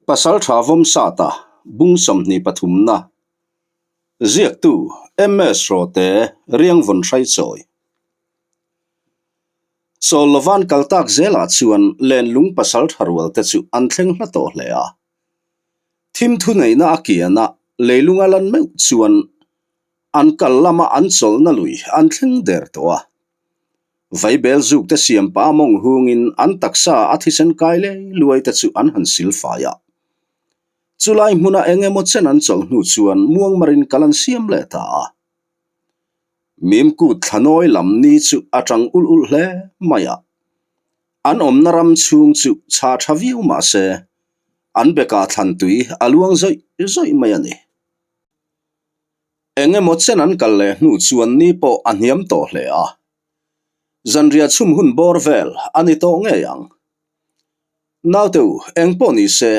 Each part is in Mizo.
Pasaltha Vawmsata bung 23 na ziaktu MS Rawte Riangvawn Hraichawi Chawl lovan kal tak zelah chuan lenlung pasaltha rual te chu an thleng hla tawh hle a. Thim thuneihna a kian a, leilung a lan meuh chuan an kal lama an chawlhna lui an thleng der tawh a. Vaibel zuk te siam pah mawng hungin an taksa a thisen kai lei luai te chu an han sil fai a. Chulai hmuna eng emaw chen an chawlh hnu chuan muangmarin kal an siam leh ta a. Mimkut thlanawi lam ni chu a tang ulh ulh hle mai a. An awmna ram chhung chu chha tha viau mah se, an bekah thlan tui a luang zawih zawih mai a ni. Eng emaw chen an kal leh hnu chuan ni pawh a hniam tawh hle a. Zanriah chhum hun bawr vel a ni tawh ngei ang. Naute u, eng pawh ni se,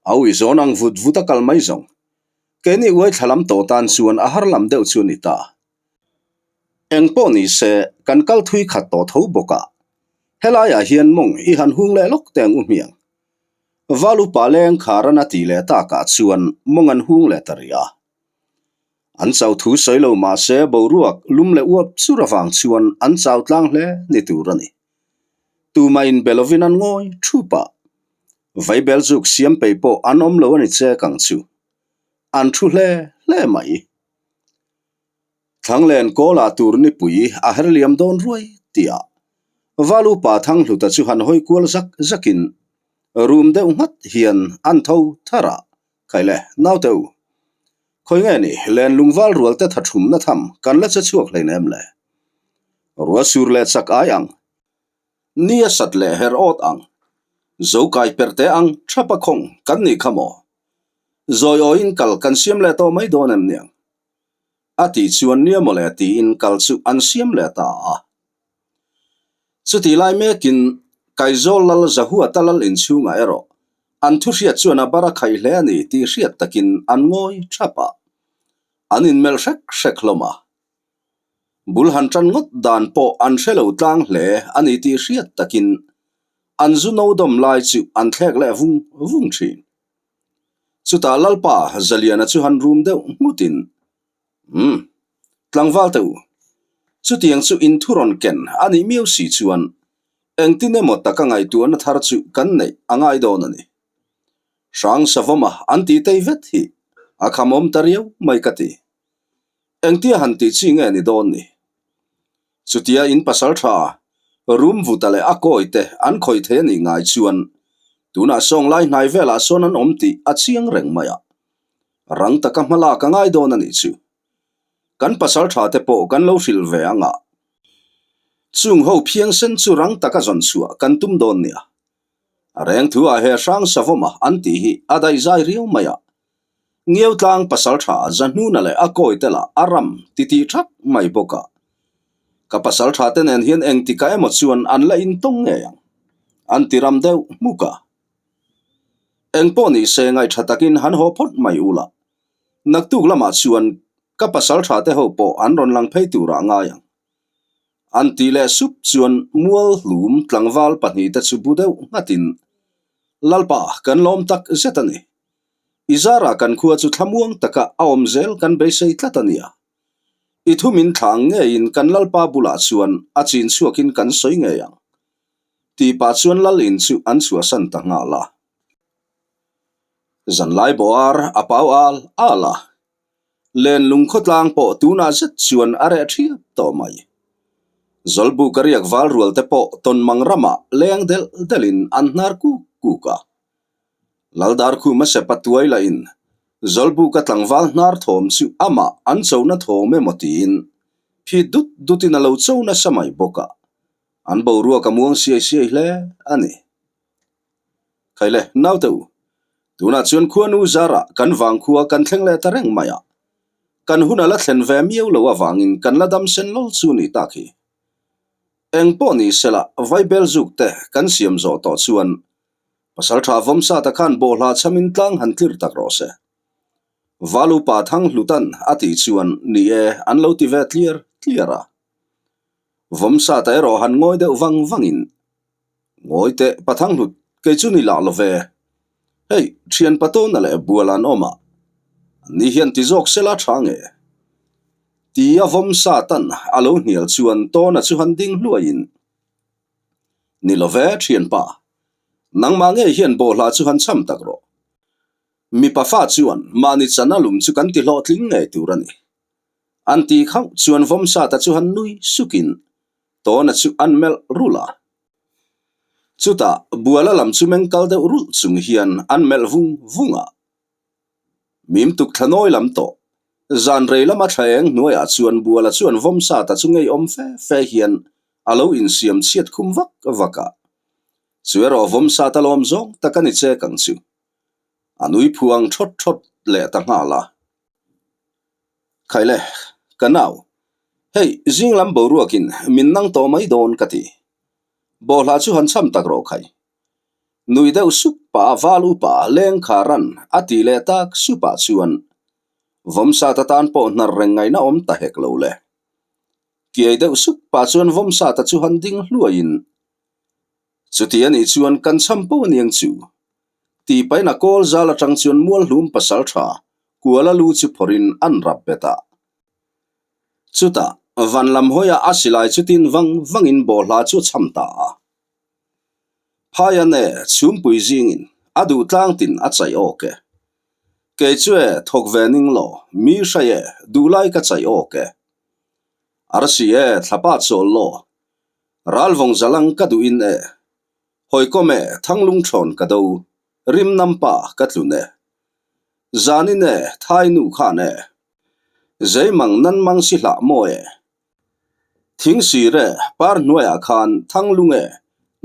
a ui zawn ang vut vut a kal mai zawng. Keini uai thla lam tawh tan chuan a har lam deuh chu a ni ta. Eng pawh ni se, kan kal thui khat tawh tho bawk a. Helaiah hian mawng i han hung leh lawk teng u hmiang. Val upa leng kharan a tih leh takah chuan mawng an hung leh ta rih a. An chau thu sawi lo mah se boruak lum leh uap chur avang chuan an chau tlang hle ni tur a ni. Tumah inbe lovin an ngawi thup a. Vaibel zuk siam peih pawh an awm lo a ni chek ang chu. An thu hle hle mai. Thanglen kawlah tur nipui a her liam dawn ruai tihah Val upa Thanghluta chu han hawi kual zak zakin rum deuh nghat hian an tho thar a, Khai le, naute u, khawi nge ni len lungval rual te tha thumna tham kan la che chhuak hleinem le? Rua sur leh chak ai ang, ni a sat leh her awt ang, zo kai perh te ang thapa khawng kan nih kha maw? Zawi awiin kal kan siam leh tawh mai dawn em niang? A tih chuan nia mawle tiin kal chu an siam leh ta a. Chutih lai mekin Kaizawl lal Zahuata lal inchhungah erawh an thu hriat chuan a bar a khaih hle a ni tih hriat takin an ngawi thap a, an inmelh hrek hrek hlawm a. Bul han tan ngawt dan pawh an hre lo tlang hle a ni tih hriat takin an zu no dawm lai chu an thlek leh vung vung thin. Chutah Lalpa Zaliana chu han rum deuh nghutin, Umm, tlangval teh u, chutiang chu in thu rawn ken a nih miau si chuan engtin emaw taka ngaihtuahna thar chu kan neih a ngai dawn a ni. Hrang Savawma an tih tei vet hi a khamawm ta riau mai ka ti. Engtia han tih chi nge ni dawn ni? Chutia in pasal tha rum vuta leh a kawi te an khawih thei a nih ngai chuan tunah sawng lai hnai velah sawn an awm tih a chiang reng mai a. Rang taka hma lak a ngai dawn a nih chu. Kan pasal tha te pawh kan lo hrilh ve ang a. Chung ho phiangsen chu rang taka zawn chhuah kan tum dawn nia. A reng thu ah he hrang savawm a an tih hi a daih zai riau mai a. Ngiau tlang pasal tha Zahnuna leh a kawi te lah a ram ti tih thak mai bawk a. Ka pasal tha te nen hian engtikah emaw chuan an la intawng ngei ang. An ti ram deuh hmuk a. Engpawh ni se ngaih tha takin han haw phawt mai ula. Naktuk lamah chuan ka pasal tha te ho pawh an rawn lang phei turah ngai ang. An tih leh sup chuan mual hlum tlangval pahnihte chu bu deuh nghatin, Lalpa, kan lawm tak zet a ni. I zarah kan khua chu thlamuang taka a awm zel kan beisei tlat a nia. I thu min thla ang ngeiin kan Lalpa bulah chuan a chin chhuakin kan sawi ngei ang. Tih pah chuan Lal in chu an chhuahsan ta nghal a. Zanlai bawhar a pau al al a. Lenlung khawtlang pawh tunah zet chuan a reh thiap tawh mai. Zawlbuk a riak val rual te pawh tawnmang ramah leng delh delhin an hnar kuk kuk a. Laldarkhuma sepa tuai lahin Zawlbuk a tlangval hnar thawm chu amah an chona thawm emaw tiin phit dut dutin a lo cho nasa mai bawk a, an boruak a muang siai siai hle a ni. Khaile, naute u, tunah chuan khuanu zarah kan vangkhua kan thleng leh ta reng mai a, kan hun a la thlen ve miau lo avangin kan la dam sen lawl chu ni tak hi. Eng pawh ni sela, vaibel zuk te kan siam zawh tawh chuan Pasaltha Vawmsata khan bawhhla chhamin tlang han tlir tak rawh se. Val upa Thanghlutan a tih chuan ni e an lo ti ve tliar tliar a. Vawmsata erawh han ngawi deuh vang vangin, Ngawi teh, Pathang hlut, kei chu ni lah lo ve. Hei, thian Patawna leh Bual an awm a, anni hian ti zawk sela tha nge? Tia Vawmsatan a lo hnial chuan Tawna chu han ding hluaiin, Ni lo ve, thianpa, nangmah ngei hian bawhhla chu han cham tak rawh. Mipa fa chuan mahni chan a lum chu kan ti hlawhtling ngei tur a ni. An tih khauh chuan Vawmsata chu han nui sukin Tawna chu an melh rulh a. Chutah Buala lam chu meng kal deuh rulh chung hian an melh vung vung a. Mim tuk thla nawi lam tawh. Zan rei lama thla eng hnuaiah chuan Buala chuan Vawmsata chu ngeiawm fe fe hian a lo insiam chhiat khum vak vak a. Chu erawh Vawmsata lawm zawng tak a ni chek ang chu. A nui phuang thawt thawt leh ta nghal a. Khaile, ka nau. Hei, zing lam boruakin min nang tawh mai dawn ka ti. Bawhhla chu han cham tak rawh khai. Nui deuh sup pah a val upa leng kha ran a ti leh tak supah chuan Vawmsat atan pawh hnar reng ngaihna awm ta hek lo le. Kiai deuh sup pah chuan Vawmsata chu han ding hluaiin Chuti a nih chuan kan cham po aniang chu. Tih pahin a kawl zal atang chuan mualhlum pasal tha Kuala lu chu phawrhin an rap bet a. Chutah van lam hawiah a silai chu tin vang vangin bawhhla chu a cham ta a. Phaian e, chhumpui zingin a duh tlang tin a chaih awk e. Kei chu e, thawk ve ning law, mi hrai e, duhlai ka chaih awk e. Arsi e, thlapa chawl law, Ralvawng zalang ka duhin e, Hawikawm e, thanglung thawn ka do, rim nampa ka tlun e. Zanin e, thai nu khan e, zeimang nan mang si hlah maw e. Thing sir e, par hnuaiah khan thanglung e,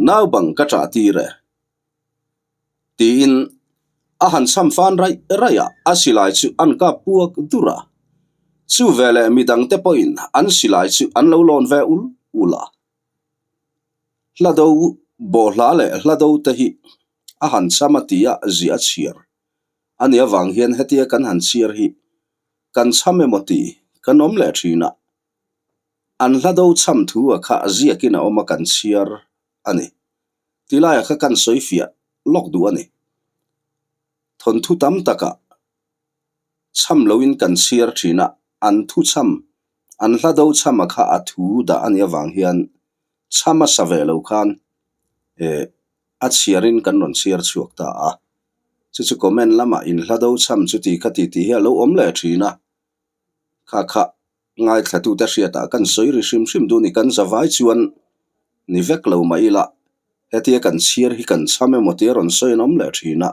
naubang ka ṭah tir e. Tiin a han cham fan raih raih a, a silai chu an kap puak dur a. Chu veleh midangte pawhin an silai chu an lo lawn ve ul ul a. Hlado bawhhla leh hlado te hi a han cham a tia ziah a chhiar a nih avang hian hetia kan han chhiar hi kan cham emaw ti kan awm leh thin a. An hlado cham thu a kha ziakin a awm a kan chhiar a ni. Ti laiah kha kan sawi fiah lawk duh a ni. Thawnthu tam takah chham loin kan chhiar thin a, an thu chham, an hla do chhama kha a thu dah a nih avang hian chham a sa ve lo khan eh a chhiarin kan rawn chhiar chhuak ta a. Chu chu comment lamah in hla do chham chuti kha ti tih hi a lo awm leh thin a, kha kha Ngaithlatute hriatah kan sawi ri hrim hrim duh ni kan zavai chuan ni vek lo mah ila hetia kan chhiar hi kan chham emaw tia rawn sawi an awm leh thin a,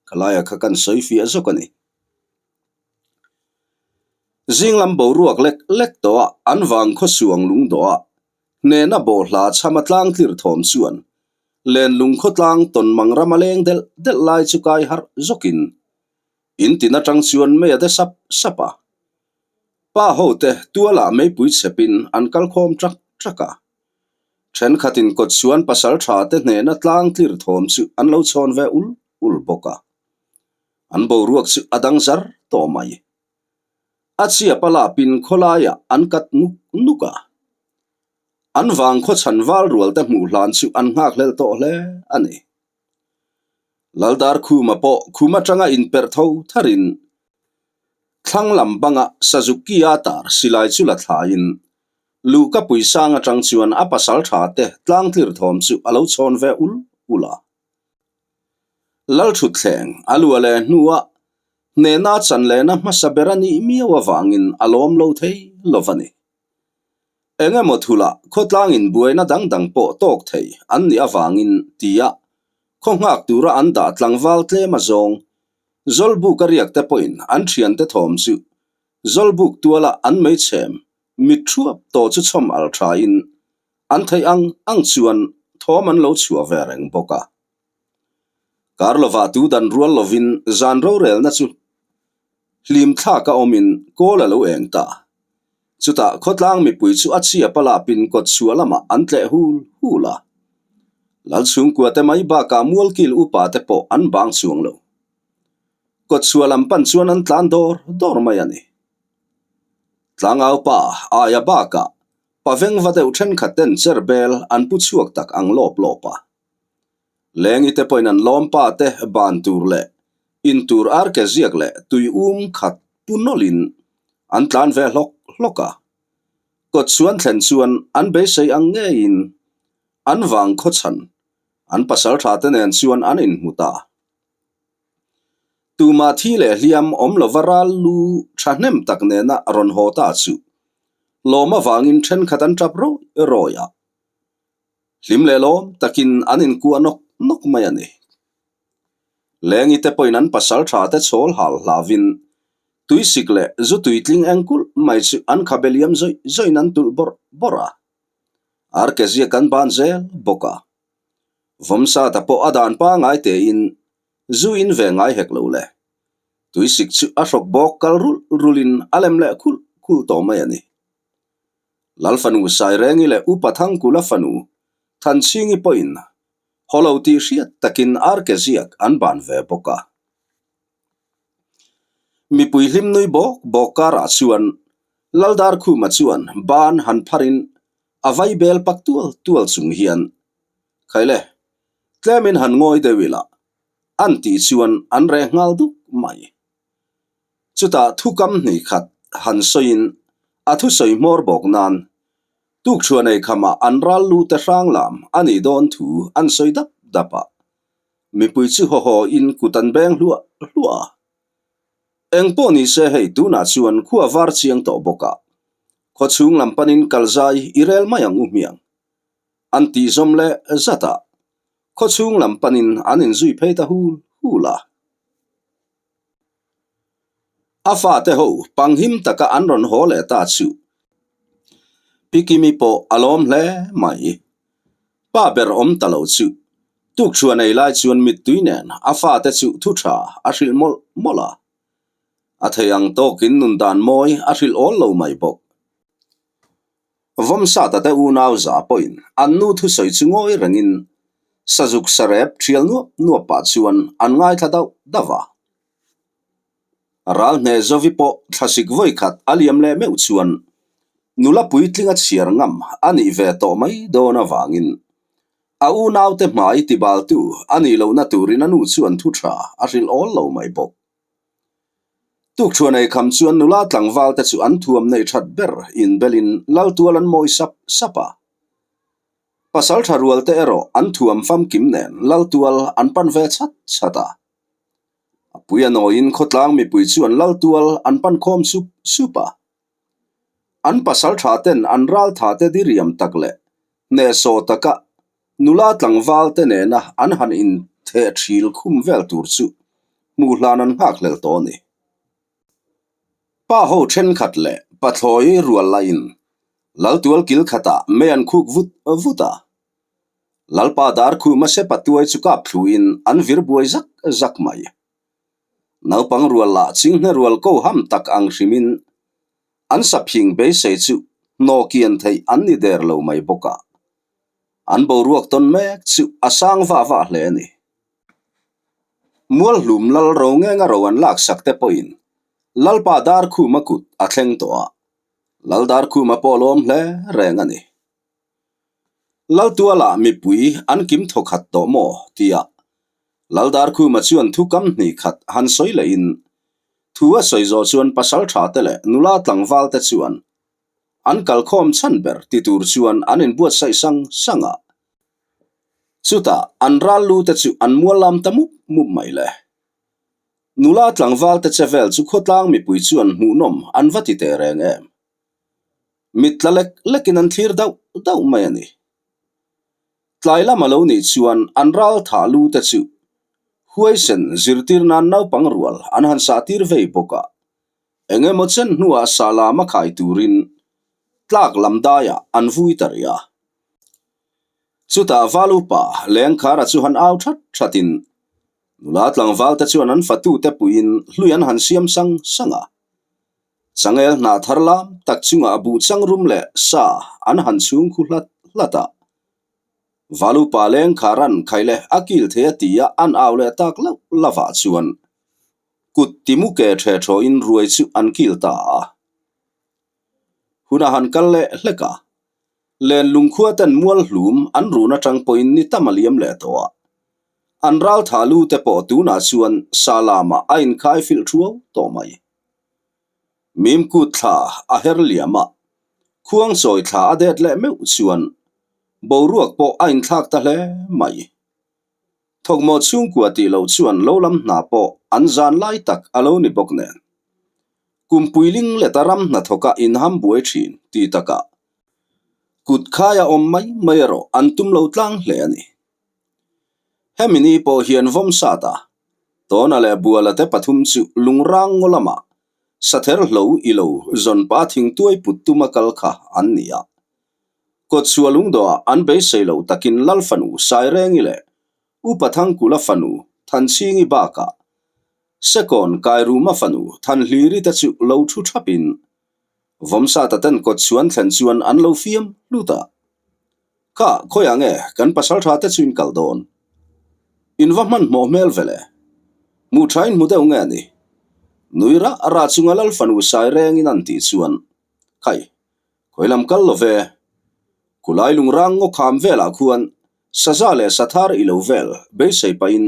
ka laiah kha kan sawi fiah zawk a ni. Zing lam boruak lek lek tawh a an vang khaw suang lung dawh a, hnehna bawhhla chhama tlang tlir thawm chuan lenlung khawtlang tawn mang rama leng delh delh lai chu kai harh zawkin in tin atang chuan mei a de sap sap a. Pa ho te tualah meipui chhepin an kal khawm ṭak ṭak a. Ṭhenkhatin kawt chuan pasal ṭha te hnehna tlang tlir thawm chu an lo chhawn ve ul ul bawk a. An boruak chu a dang zar tawh mai. A chiap a lapin khawlaiah an kat nuk nuk a. An vang khaw chhan val rual te hmuh hlan chu an nghakhlel tawh hle a ni. Laldar Khuma pawh khum atanga inperh tho tharin thlang lam banga Suzuki a tar silai chu la thlaiin luhka puisang atang chuan a pasal tha te tlangtlir thawm chu a lo chhawn ve ul ul a. Lalthutthleng a luah leh hnuah hnehna chan lehna hmasa ber a nih miau avangin a lawm lo thei lo va ni. Eng emaw thulah khawtlangin buaina dang dang pawh tawk thei an nih avangin tia khaw nghak tura an dah tlangval tlem azawng Zawlbuk a riak te pawhin an thiante thawm chu Zawlbuk tuala an meichhem mit thuap tawh chu chhawm al thain an theih ang ang chuan thawm an lo chhuah ve reng bawk a. Kar lovah tu dan rual lovin zan rorelna chu hlim thlak a awmin kawl a lo eng ta. Chutah khawtlang mipui chu a chhiap a lapin kawt chhuah lamah an tleh hul hul a. Lalchhungkua te mai bakah mualkil upa te pawh an bang chuang lo. Kawt chhuah lam pan chuan an tlan dawr dawr mai a ni. Tlangaupa aia bakah pavengva deuh thenkhat ten cherbel an pu chhuak tak ang lawp lawp a. Lengi te pawhin an lawmpa te ban tur leh in tur arke ziak leh tui um khat pu nawlhin an tlan ve hlawk hlawk a. Kawt chuan thlen chuan an beisei ang ngeiin an vang khawchhan an pasal tha te nen chuan an inhmu ta. Tumah thi leh hliam awm lova ral lu thahnem tak nena rawn haw ta chu lawm avangin thenkhat an tap rawi rawi a. Hlim leh lawm takin an inkuah nawk nawk mai a ni. Lengi te pawhin an pasal tha te chhawl hal hlauvin tuisik leh zu tuitling eng kulh mai chu an khabe liam zawih zawhin an tulh bawrh bawrh a. Arkezia kan ban zel bawk a. Vawmsata pawh a dan pangai tein zu in ve ngai hek lo le. Tuisik chu a hrawk bawk kal rulh rulhin a lem leh khulh khulh tawh mai a ni. Lal fanu Sairengi leh Upa Thangkula fanu Thanchhingi pawhin haw lo tih hriat takin arke ziak an ban ve bawk a. Mipui hlim nui bawk bawk karah chuan Laldarkhuma chuan ban han pharin a vai bel pak tual tual chung hian, Khaile, tlemin han ngawi deuh ila, an tih chuan an reh nghal duk mai. Chutah thukam hnih khat han sawiin a thusawi hmawr bawk nan tukṭhuan ei khamah an ral lu te hrang lam a nih dawn thu an sawi dap dap a. Mipui chu haw haw in kut an beng hluah hluah a. Eng pawh ni se hei tunah chuan khua var chiang tawh bawk a, khaw chhung lam panin kal zai i rel mai ang u hmiang. An tih zawm leh zat a, khaw chhung lam panin an inzui phei ta hul hul a. A fate ho panghim taka an rawn haw leh ta chu Pikimi pawh a lawm hle mai. Pa ber awm ta lo chu tukṭhuan ei lai chuan mittui nen a fate chu thu ṭha a hrilh mawlh mawlh a. A thei ang tawkin nun dan mawi a hrilh awl lo mai bawk. Vawmsata te unau za pawhin an nu thusawi chu ngawi rengin sazuk sarep thial nuap nuap pah chuan an ngaithla dauh dauh a. Ral hne Zovi pawh thlasik vawi khat a liam leh meuh chuan nula puitling a chhiar ngam a nih ve tawh mai dawn avangin a unaute hmai tibaltu a nih lohna turin a nu chuan thu tha a hrilh awl lo mai bawk. Tukṭhuan ei kham chuan nula tlangval te chu an thuam nei that ber inbelin Laltual an mawi sap sap a. Pasalṭha rual te erawh an thuam famkim nen Laltual an pan ve chhat chhat a. A pui a nawiin khawtlang mipui chuan Laltual an pan khawm sup sup a. An pasalṭha ten an raltha te diriam tak leh hnehsawh taka nula tlangval te nena an han intheh ṭhil khum vel tur chu hmuh hlan an nghakhlel tawh a ni. Pa ho ṭhenkhat leh pathlawi rual laiin Laltual kil khatah mei an khuk vut vut a. Lalpa Darkhuma sepa tuai chu kap thluin an vir buai zak zak mai. Naupang rual lah chinghne rual ko ham tak ang hrimin an saphing beisei chu hnawkian theih an ni der lo mai bawk a. An boruak tawn mek chu a sang vah vah hle a ni. Mualhlum lal ro ngenga ro an laksak te pawhin Lalpa Darkhuma kut a thleng tawh a, Lal Darkhuma pawh lawm hle reng a ni. Laltualah mipui an kim thaw khat tawh maw? tia Laldarkhuma chuan thu kam hnih khat han sawi lehin thu a sawi zawh chuan pasal tha te leh nula tlangval te chuan an kalkhawm chhan ber ti tur chuan an inbuatsaih sang sang a. Chutah an ral lu te chu an mual lam ta mup mup mai le. Nula tlangval te che vel chu khawtlang mipui chuan hmuhnawm an va ti teh reng em? Mit tla lek lekin an thlir dauh dauh mai a ni. Tlai lama lo nih chuan an ral thah lu te chu huaisen zirtir nan naupang rual an han sah tir vei bawk a, eng emaw chen hnuah sah lama khai turin tlak lam daiah an vui ta rih a. Chutah val upa Lengkhara chu han au that thatin nula tlangval te chuan an fatute puiin hlui an han siam sang sang a. Changel hnah thar lam tak chungah buh chang rum leh sa an han chhung khu hlat hlat a. Valupa leng kha ran khai leh a kil thei a ti a an au leh tak loh lovah chuan kut timu ke the thawhin ruai chu an kil ta a. Hun a han kal leh hlek a, len lungkhua ten mual hlum an run atang pawhin ni tam a liam leh tawh a. An raltha lu te pawh tunah chuan sa lamah a inkhai filh thuau tawh mai. Mimkut thla a her liam a, khuangchawi thla a det leh meuh chuan boruak pawh a inthlak ta hle mai. Thawkmawh chhungkua tih loh chuan lo lam hna pawh an zan lai tak a lo ni bawk nen. Kumpui ling leta ram hnathawka inham buai thin ti takah kut khaia awm mai mai erawh an tum lo tlang hle a ni. Hemi ni pawh hian Vawmsat a, Tawna leh Buala te pathum chu lungrang ngaw lamah sather hlo i lo zawnpa thingtuai put tuma kal kha an ni a. Kawtchhuah lungdawhah an beisei loh takin Lal fanu Sairengi leh Upa Thangkula fanu Thanchhingi bakah Sekawn Kairuma fanu Thanhliri te chu lo thu thapin Vawmsata ten kawtchhuan thlen chuan an lo fiam hlut a. Kha, khawiah nge kan pasal tha te chu in kal dawn? In va hmanhmawh hmel ve le. Hmuh tha in hmu deuh nge ni? Nui rah rah chunga Lal fanu sai rengin an tih chuan, Khai, khawi lam kal lo ve. Kulai lungrang ngaw kham velah khuan saza leh sathar i lo vel beisei pahin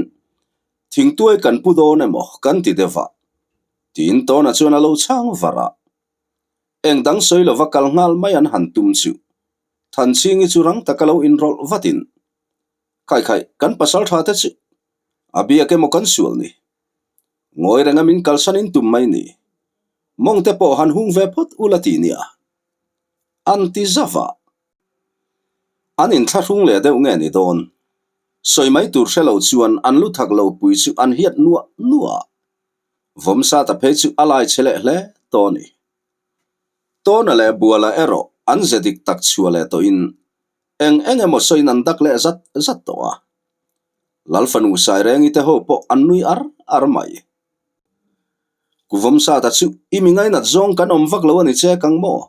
thingtuai kan pu dawn emaw kan ti deuh a, tiin Tawna chuan a lo chhang var a. Eng dang sawi lova kal nghal mai an han tum chu Thanchhingi chu rang taka lo inrawlh vatin, Khai khai, kan pasal tha te chu a biak emaw kan sual ni? Ngawi renga min kalsan in tum mai ni? Mawng te pawh han hung ve phawt ula ti nia. An ti zava. An inthlahrung leh deuh nge ni dawn? Sawi mai tur hre lo chuan an lu thak lo pui chu an hiat nuah nuah a. Vawmsata phei chu a lai che leh hle tawh a ni. Tawna leh Buala erawh an ze dik tak chhuah leh tawhin eng eng emaw sawiin an dak leh zat zat tawh a. Lal fanu Sairengi te ho pawh an nui ar ar mai. Kuvawmsata chu i mi ngainat zawng kan awm vak lo a ni che kang maw?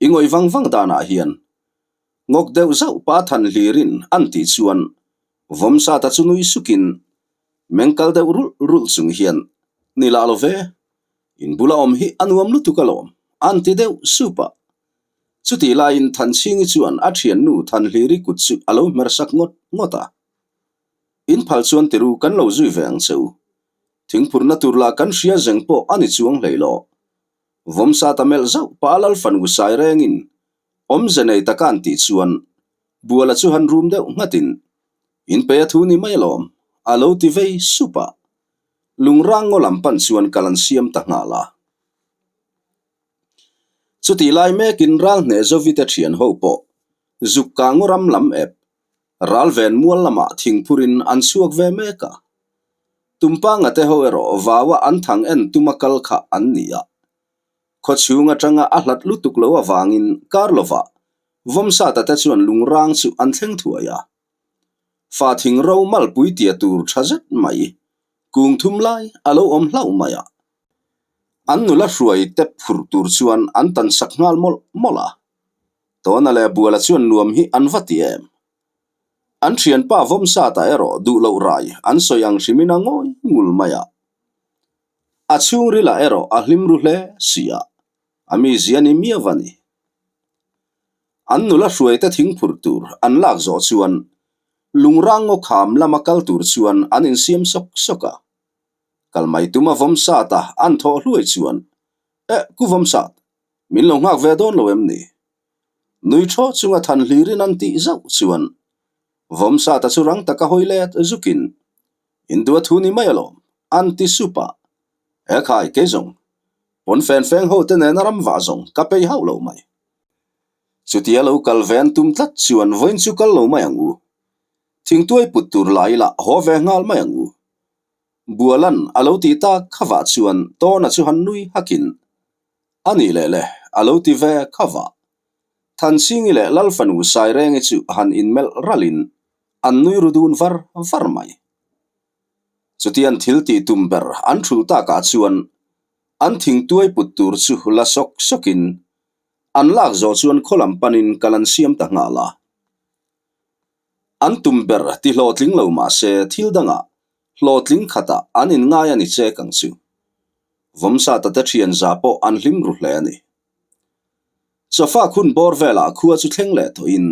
I ngawih vang vang danah hian ngawk deuh zauh pa than hlirin an tih chuan Vawmsata chu nui sukin meng kal deuh rulh rulh chung hian ni lah lo ve, in bula awm hi a nuam lutuk alawm an ti deuh sup a. Chutih laiin Thanchhingi chuan a thiannu Thanhliri kut chu a lo hmer sak ngawt ngawt a. In phal chuan tiru kan lo zui ve ang che u. Thingphurna tur lah kan hria zeng pawh a ni chuang hlei lo. Vawmsata melh zauh pa Lal fanu sai rengin awmze nei taka an tih chuan Buala chu han rum deuh nghatin, In pe a thu ni mai alawm, a lo ti vei sup a. Lungrang ngaw lam pan chuan kal an siam ta nghal a. Chutih lai mekin ral hneh Zovite thian ho pawh zuk kang ram lam ep, ral ven mual lamah thingphurin an chhuak ve mek a. Tumpanga te ho erawh vaua an thang en tuma kal kha an ni a. Khawchhung atanga a hlat lutuk lo avangin kar lovah Vawmsata te chuan lungrang chu an thleng thuai a. Fa thing ro malpui tia tur tha zet mai, kung thum lai a lo awm hlauh mai a. An nula hruai te phurh tur chuan an tan sak nghal mawlh mawlh a. Tawna leh Buala chuan nuam hi an va ti em? An thianpa Vawmsata erawh duh loh rai an sawi ang hrimin a ngawi ngul mai a. A chhungrilah erawh a hlim ru hle si a, a mizia ni miau a ni. An nula hruaite thingphurh tur an lak zawh chuan lungrang ngaw kham lama kal tur chuan an insiam sawk sawk a. Kal mai tuma Vawmsata an thawh hluai chuan, Eh, Ku Vawmsat, min lo nghak ve dawn lo em ni? Nui thaw chunga than hlirin an tih zauh chuan Vawmsata chu rang taka hawi let zukin, Indua thu ni mai alawm, an ti sup a. He khai, kei zawng, pawn fen feng ho te nena ram vah zawng ka pei hauh lo mai. Chutia lo kal ve an tum tlat chuan vawiin chu kal lo mai ang u. Thingtuai put tur la ila haw ve nghal mai ang u. Bualan a lo ti tak khavah chuan Tawna chu han nui hakin, A nih leh le, a lo ti ve khavah. Thansingi leh Lal fanu Sairengi chu han inmelh ralhin an nui ru dun var var mai. Chutian thil tih tum ber an thul takah chuan an thingtuai put tur chu la sawk sawkin an lak zawh chuan khaw lam panin kal an siam ta nghal a. An tum ber ti hlawhtling lo mah se thil dangah hlawhtling khatah an inngai a ni chek ang chu. Vawmsata te thian za pawh an hlim ru hle a ni. Chawfak hun bawr velah khua chu thleng leh tawhin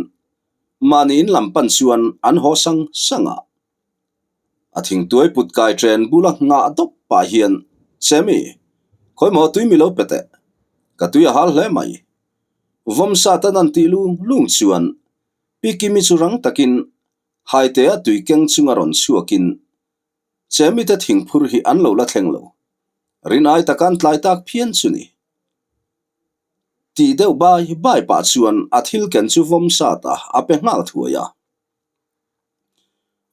mahni in lam pan chuan an haw sang sang a. A thingtuai put kai chen bula nghah dawp pah hian, Chemi, khawimaw tui mi lo pe teh. Ka tui a hal hle mai. Vawmsatan an tih lung lung chuan Pi Kimi chu rang takin Haitea tui keng chunga rawn chhuakin Chemite thingphur hi an lo la thleng lo. Rin ai taka an tlai tak phian chu ni. Tih deuh bai bai pah chuan a thil ken chu Vawmsata a pe nghal thuai a.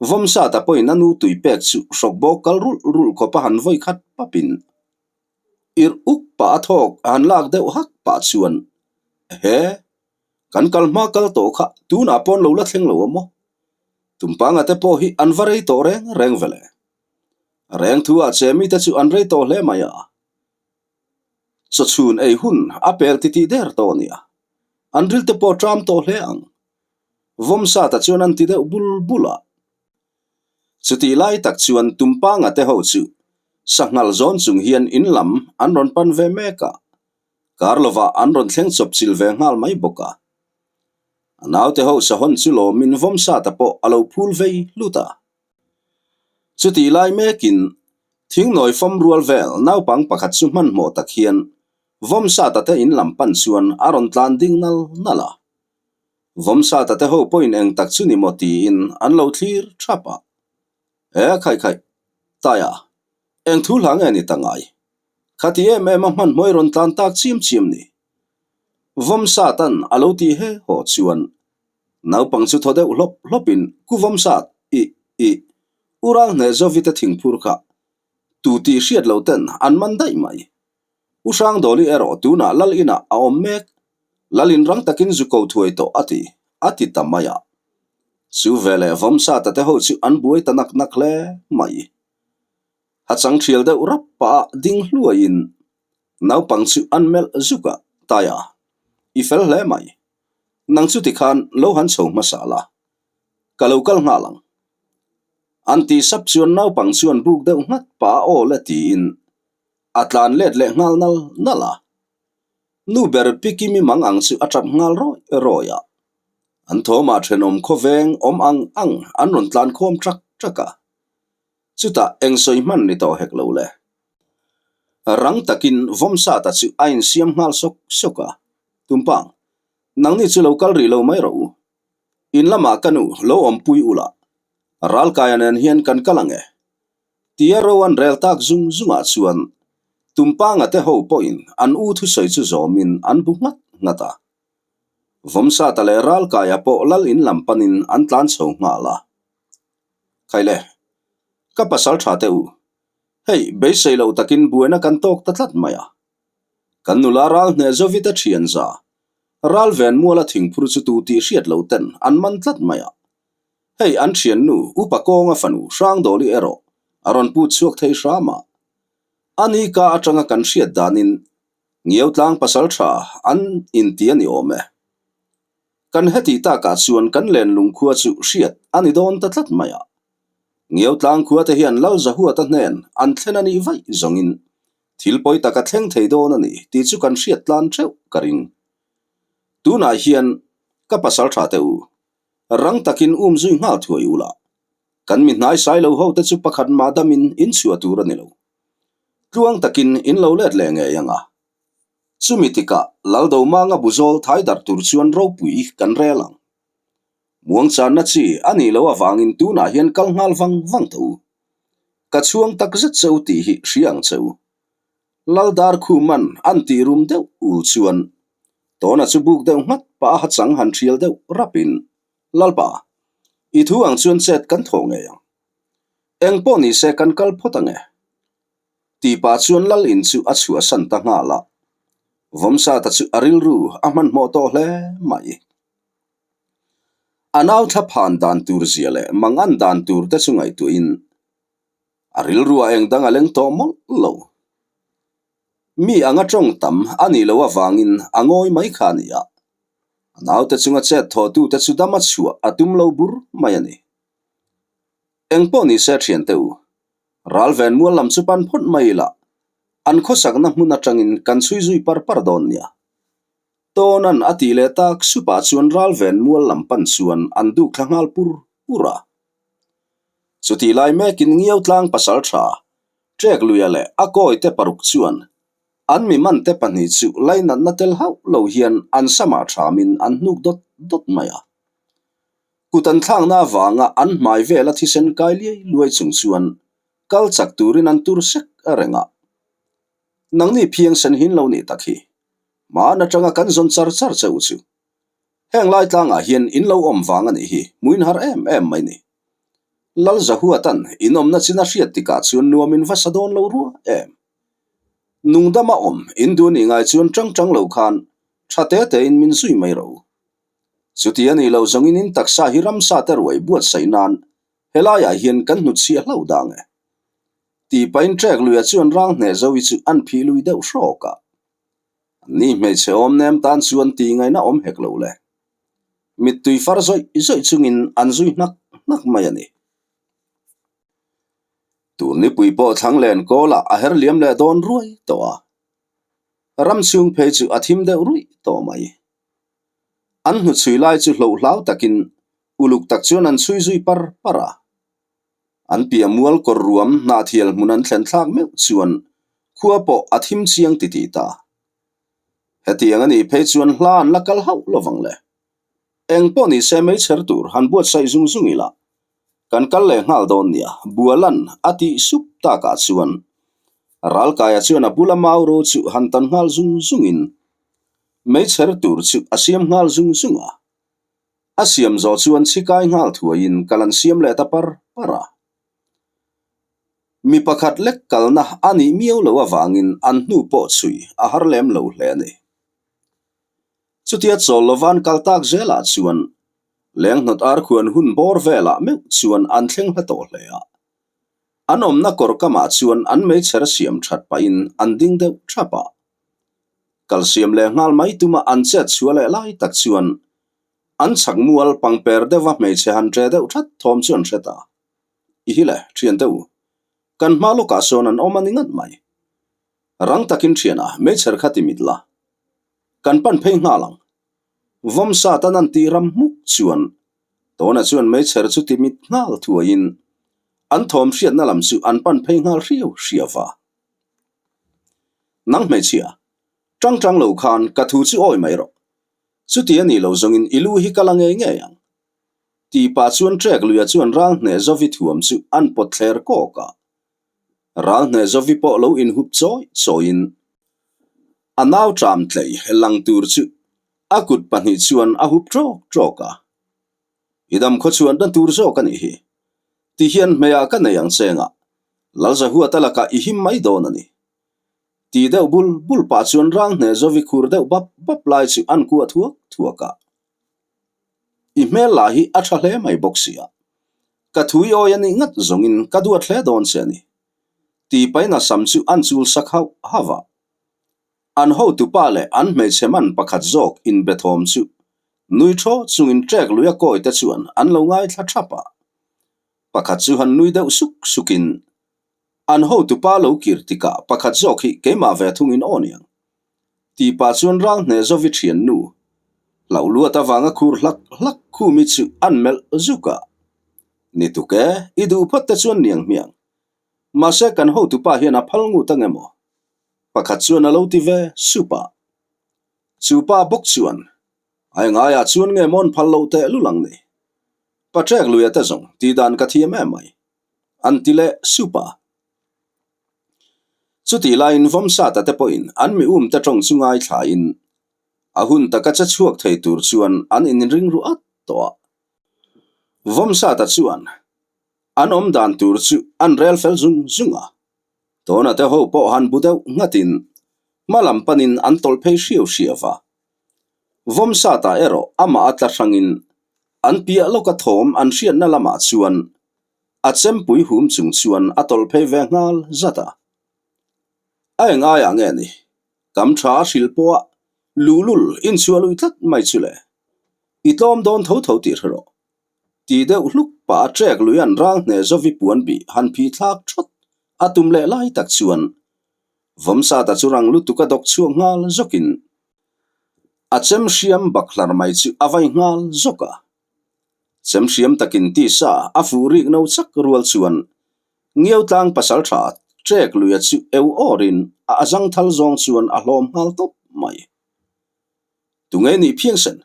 Vawmsata pawhin a nu tui pek chu hrawk bawk kal rulh rulh khawp a han vawi khat papin irh uk pah a thawk a han lak deuh hak pah chuan, Ehe, kan kal hma kal tawh kha tunah pawn lo la thleng lo a maw? Tumpanga te pawh hi an va rei tawh reng reng ve le. Reng thu ah che mite chu an rei tawh hle mai a. Chawchhun ei hun a pel titih der tawh a nia. An ril te pawh ṭam tawh hle ang. Vawmsata chuan an ti deuh bul bul a. Chutih lai tak chuan Tumpanga te ho chu sanghal zawn chung hian in lam an rawn pan ve mek a, kar lovah an rawn thleng chawp chil ve nghal mai bawk a. A naute ho sahawn chu lawmin Vawmsata pawh a lo phul vei hlut a. Chutih lai mekin thingnawi fawm rual vel naupang pakhat chu hmanhmawh tak hian Vawmsata te in lam pan chuan a rawn tlan ding nal nal a. Vawmsata te ho pawhin eng tak chu ni maw tiin an lo thlir thap a. E khaih khaih, Taia, eng thu hla nge ni ta ngai? Khati em em a hmanhmawih rawn tlan tak chiam chiam ni. Vawmsatan a lo tih he haw chuan naupang chu thaw deuh hlawp hlawpin Ku Vawmsat, ih, ih, U Ralhneh Zovite thingphur kha tu tih hriat lo ten an man daih mai. U Hrangdawli erawh tunah Lal inah a awm mek. Lal in rang takin zu ko thuai tawh a ti, a ti ta mai a. Chu veleh Vawmsata te ho chu an buai ta nak nak hle mai. A chang thial deuh rap pah a ding hluaiin naupang chu an melh zuk a, Taia, i fel hle mai. Nang chu tikhan lo han chho hmasa la, ka lo kal nghal ang. An ti sap chuan naupang chuan buk deuh nghat pah a aw le tiin A tlan let leh nghal nal nal a. Nu ber Pi Kimi mang ang chu a tap nghal rawi rawi a. An thawmah thenawm khawveng awm ang ang an rawn tlan khawm ṭak ṭak a. Chutah eng sawi hman ni tawh hek lo le. Rang takin Vawmsata chu a insiam nghal sawk sawk a. Tumpang, nangni chu lo kal rih lo mai rawh u. In lamah ka nu lo awmpui ula, Ralkaia nen hian kan kal ang e. Tia ro an rel tak zung zungah chuan Tumpanga te ho pawhin an u thusawi chu zawmin an bu nghat nghat a. Vawmsata leh Ralkaia pawh lal in lam panin an tlan chho nghal a. Khaile, ka pasal tha teh u, hei beisei loh takin buaina kan tawk ta tlat mai a. Kan nula ral hneh Zovita thian za, ral ven muala thingphur chu tu tih hriat lo ten an man tlat mai a. Hei an thiannu Upa Kawnga fanu Hrangdawli erawh a rawn put chhuak thei hram a. A ni ka atanga kan hriat danin Ngiau tlang pasal tha an inti a ni awm e. Kan heti takah chuan kan lenlung khua chu hriat a ni dawn ta tlat mai a. Ngiau tlang khua te hian Lal Zahuata hnen an thlen a nih vaih zawngin thil pawi tak a thleng thei dawn a ni tih chu kan hriat tlan theuh ka ring. Tunah hian ka pasal tha te u, Rang takin um zui nghal thuai ula, kan mi hnai sai lo ho te chu pakhat mah damin in chhuah tur a ni lo. Tluang takin in lo let leh ngei ang a. Chumi tikah Laldomanga buzawl thai darh tur chuan ropui kan rel ang. Muangchanna chi a nih loh avangin tunah hian kal nghal vang vang tho u. Ka chhuang tak zet che u tih hi hria ang che u. Laldar Khuman an tih rum deuh ul chuan Tawna chu buk deuh nghat pah a hachang han thial deuh rapin, Lalpa, i thu ang chuan chet kan thawh ngei ang. Eng pawh ni se kan kal phawt ang e. Tih pah chuan Lal in chu a chhuahsan ta nghal a. Vawmsata chu a rilru a hmanhmawh tawh hle mai. A nau thla phan dan tur zia leh mangan dan tur te chu ngaihtuahin A rilru a eng dang a leng tawh mawlh lo. Mi anga tawng tam a nih loh avangin a ngawi mai kha a ni a. A naute chunga chet thawhtute chu dam a chhuah a tum lo bur mai a ni. Eng pawh ni se thiante u, ral ven mual lam chu pan phawt mai ila, an khawsakna hmun atangin kan chhui zui par par dawn nia. Tawnan a tih leh tak supah chuan ral ven mual lam pan chuan an duk thla nghal pur pur a. Chutih lai mekin Ngiau tlang pasal tha, Trek Luia leh a kawite paruk chuan an mi mante pahnih chu lainatna tel hauh lo hian an samah thamin an hnuk dawt dawt mai a. Kut an thlakna avanga an hmai vela thisen kai liai luai chung chuan kal chak turin an tur sek a reng a. Nangni phiang sen hin lo nih tak hi. Hmaan atanga kan zawn char char che u chu. Heng lai tlangah hian in lo awm vang a nih hi hmuin har em em mai ni. Lal Zahuatan in awmna chin a hriat tikah chuan nuam in va sa dawn lo rua em. Nungdama awm in duh nih ngai chuan tang tang lo khan tha te tein min zui mai ro. Chuti a nih lo zawngin in taksa hi ramsa te ruai buatsaih nan helaiah hian kan hnutchhiah hlauh dang e. Tih pahin trek luia chuan rang hneh zohi chu an phih lui deuh hrawk a. Ni hmeichhe awm nem tan chuan tih ngaihna awm hek lo le. Mittui far zawih zawih chungin an zui hnak hnak mai a ni. Tur nipui pawh thlang len kawlah a her liam leh dawn ruai tawh a. Ram chhung phei chu a thim deuh ruih tawh mai. An hnuchhui lai chu hloh hlau takin uluk tak chuan an chhui zui par par a. An piah mual kawr ruam hnahthial hmun an thlen thlak meuh chuan khua pawh a thim chiang titih ta. Hetiang a nih phei chuan hla an la kal hauh lovang le. Eng pawh ni se meichher tur han buatsaih zung zung ila kan kal leh nghal dawn nia, Bualan a tih sup takah chuan Ralkaia chuan a bula mau ro chu han tan nghal zung zungin meichher tur chu a siam nghal zung zung a. A siam zawh chuan chhikai nghal thuaiin kal an siam leh ta par par a. Mi pakhat lek kalna a nih miau loh avangin an hnu pawh chhui a har lem lo hle a ni. Chutia chawl lovan kal tak zelah chuan lenghnawt arkhuan hun bawr velah meuh chuan an thleng hla tawh hle a. An awmna kawr kamah chuan an meichher siam that pahin an ding deuh thap a. Kal siam leh nghal mai tuma an chet chhuah leh lai tak chuan an chhak mual pangper deuha hmeichhe han ṭe deuh that thawm chu an hre ta. I hi le, ṭhian deuh u. Kan hma lawkah sawn an awm a ni ngat mai. Rang takin ṭhiana meichher kha ti mit la. Kan pan phei nghal ang. Vawmsa tan an tih ram hmuk chuan Tawna chuan meichher chu ti mit nghal thuaiin an thawm hriatna lam chu an pan phei nghal hriau hriau va. Nang hmeichhia, tang tang lo khan ka thu chu awi mai rawh. Chuti a nih lo zawngin i lu hi ka la ngei ngei ang. Tih pah chuan trek luia chuan ral hneh zovi thuam chu an pawt thler kawk a. Ral hneh zovi pawh lo inhup chawi chawiin a nau ṭam tlei lang tur chu a kut pahnih chuan a hup ṭawk ṭawk a. I dam khaw chhuan na tur zawk a nih hi. Ti hian hmeiah ka nei ang chengah Lalzahuata lakah i him mai dawn a ni. Ti deuh bul bul pah chuan rang hneh zovi khur deuh bap bap lai chu an kuah thuak thuak a. I hmel lah hi a tha hle mai bawk sia. Ka thui awi a nih ngat zawngin ka duat hle dawn che a ni. Ti pain a sam chu an chul sak hauh hauh a. An hotupa leh an hmeichhe man pakhat zawk inbe thawm chu nui thaw chungin trek lui a kawi te chuan an lo ngaithla thap a. Pakhat chu han nui deuh suk sukin an hotupa lo kir tikah pakhat zawk hi keimah ve thungin aw niang. Tih pah chuan ral hneh zovi thian nu hlauh luat avanga khur hlak hlak khumi chu an melh zuk a. Ni tuk e, i duh phawt te chuan niang hmiang. Mahse kan hotupa hian a phal ngut ang emaw? Pakhat chuan a lo ti ve sup a. Chu pa bawk chuan, A engaiah chuan nge mawn phal loh teh lul ang ni? Patrek luia te zawng tih dan ka thiam em mai. An ti leh sup a. Chutih laiin Vawmsata te pawhin an mi um te tawng chu ngaithlain a hun taka che chhuak thei tur chuan an inring ru at tawh a. Vawmsata chuan an awm dan tur chu an rel fel zung zung a. Tawna te ho pawh han bu deuh nghatin hma lam panin an tawlh phei hriau hriau va. Vawmsata erawh amah a tla hrangin an piah lawka thawm an hriatna lamah chuan a chempui hum chung chuan a tawlh phei ve nghal zat a. A eng aiah nge ni? Kam tha a hrilh pawha luhlul inchhuah lui tlat mai chu le. I tlawm dawn tho tho tih hre rawh. Ti deuh hluk pah a trek lui an ral hneh zovi puan bih han phi thlak thawt a tum leh lai tak chuan Vawmsata chu rang lutuk a dawk chhuak nghal zawkin a chem hriam bak hlar mai chu a vai nghal zawk a. Chem hriam takin tisa a fuh rik no chak rual chuan Ngiau tlang pasal tha trek luia chu eu awrin a zangthal zawng chuan a hlawm nghal tawp mai. Tunge nih phiangsen?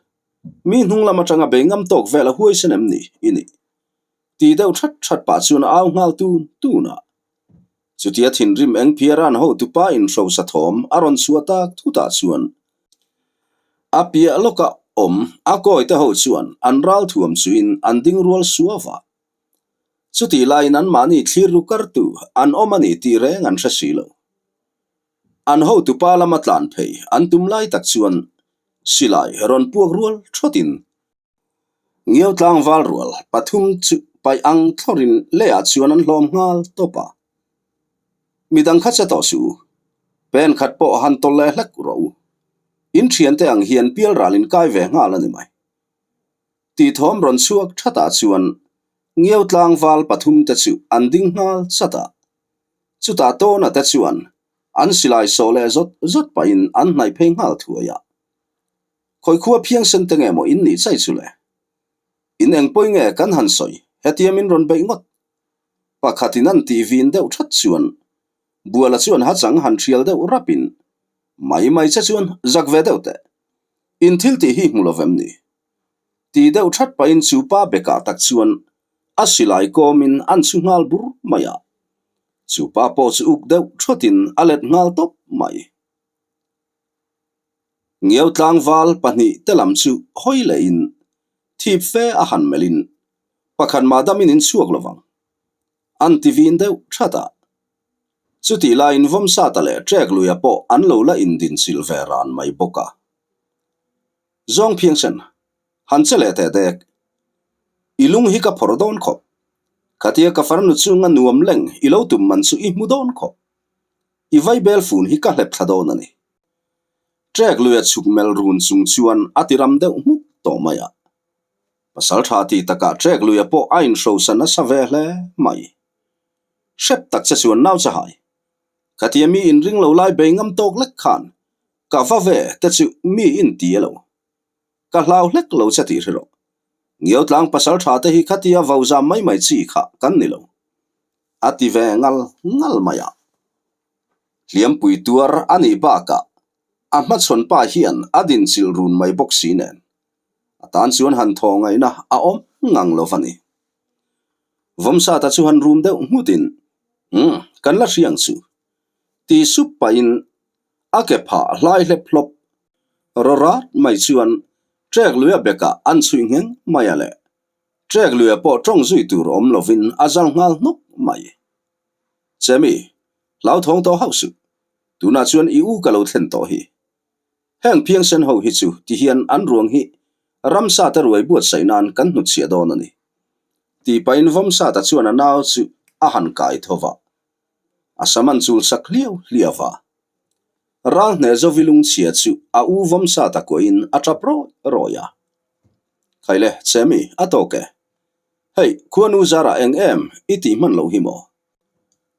Mi hnung lam atanga bei ngam tawk vel a huaisen em ni i nih? Ti deuh that that pah chuan a au nghal tun tun a. Chutia thinrim eng phiaran hotupa inhrosa thawm a rawn chhuah tak thutah chuan a piah lawka awm a kawite ho chuan an ral thuam chuin an ding rual suau a. Chutih laiin anmahni thlir ru kartu an awm a ni tih reng an hre si lo. An hotupa lama tlan phei an tum lai tak chuan silai rawn puak rual thawtin Ngiau tlangval rual pathum chu paih ang thlawrin leiah chuan an hlawm nghal tawp a. Midang kha che tawh suh u. Pen khat pawh han tawlh leh hlek rawh u. In thiante ang hian pial ral in kai ve nghal a ni mai. Tih thawm rawn chhuak thatah chuan Ngiau tlangval pathum te chu an ding nghal chat a. Chutah Tawna te chuan an silai sawh leh zawt zawt pahin an hnaih phei nghal thuai a. Khawi khua phiangsen te nge maw in nih chai chu le? In engpawi nge kan han sawi hetia min rawn beih ngawt? Pakhatin an tih vin deuh that chuan Buala chuan hachang han thial deuh rapin mai mai che chuan zak ve deuh teh. In thil tih hi hmu lo vem ni? Ti deuh that pahin chu pa bekah tak chuan a silai kawmin an chhu nghal bur mai a. Chu pa pawh chu uk deuh thawtin a let nghal tawp mai. Ngiau tlangval pahnih te lam chu hawi lehin thip fe a han melhin pakhat mah damin in chhuak lo vang. An ti vin deuh that a. Chutih laiin Vawmsata leh Trek luia pawh an lo la indinchilh ve ran mai bawk a. Zawng phiangsen, han che leh teh dek. I lung hi ka phawrh dawn khawp. Khatia ka farnu chunga nuam leng i lo tum man chu i hmu dawn khawp. I vaibel fun hi ka hlep thla dawn a ni. Trek luia chhuk melh run chung chuan a ti ram deuh hmuk tawh mai a. Pasal tha ti takah trek luia pawh a inhrosa nasa ve hle mai. Hrep tak che chuan nau chahai. Khatia mi inring lo lai bei ngam tawk lek khan ka va ve te chu mi in ti a lo. Ka hlau hlek lo che tih hre rawh. Ngiau tlang pasal tha te hi khatia vo zam mai mai chi kha kan ni lo. A ti ve ngal ngal mai a. Hliampui tuar a nih bakah a hmachhawn pa hian a dinchilh run mai bawk si nen a tan chuan han thaw ngaihna a awm ngang lo va ni. Vawmsata chu han rum deuh nghutin, Umm, kan la hriang chu. Ti sup pahin a ke phah hlai hlep hlawp raw rat mai chuan trek luia bekah an chhuih ngheng mai a le. Trek luia pawh tawng zui tur awm lovin a zal nghal hnawk mai. Chemi, hlauthawng tawh hauh suh. Tunah chuan i u ka lo thlen tawh hi. Heng phiangsen ho hi chu tihian an ruang hi ramsa te ruai buatsaih nan kan hnutchhiah dawn a ni. Tih pahin Vawmsata chuan a nau chu a han kai tho va. A sam an chul sak hliau hliau va. Ral hneh Zovi lungchhia chu a u Vawmsata kuahin a tap rawi rawi a. Khaile, Chemi, a tawk e. Hei, khuanu zarah eng em i tih hman loh hi maw?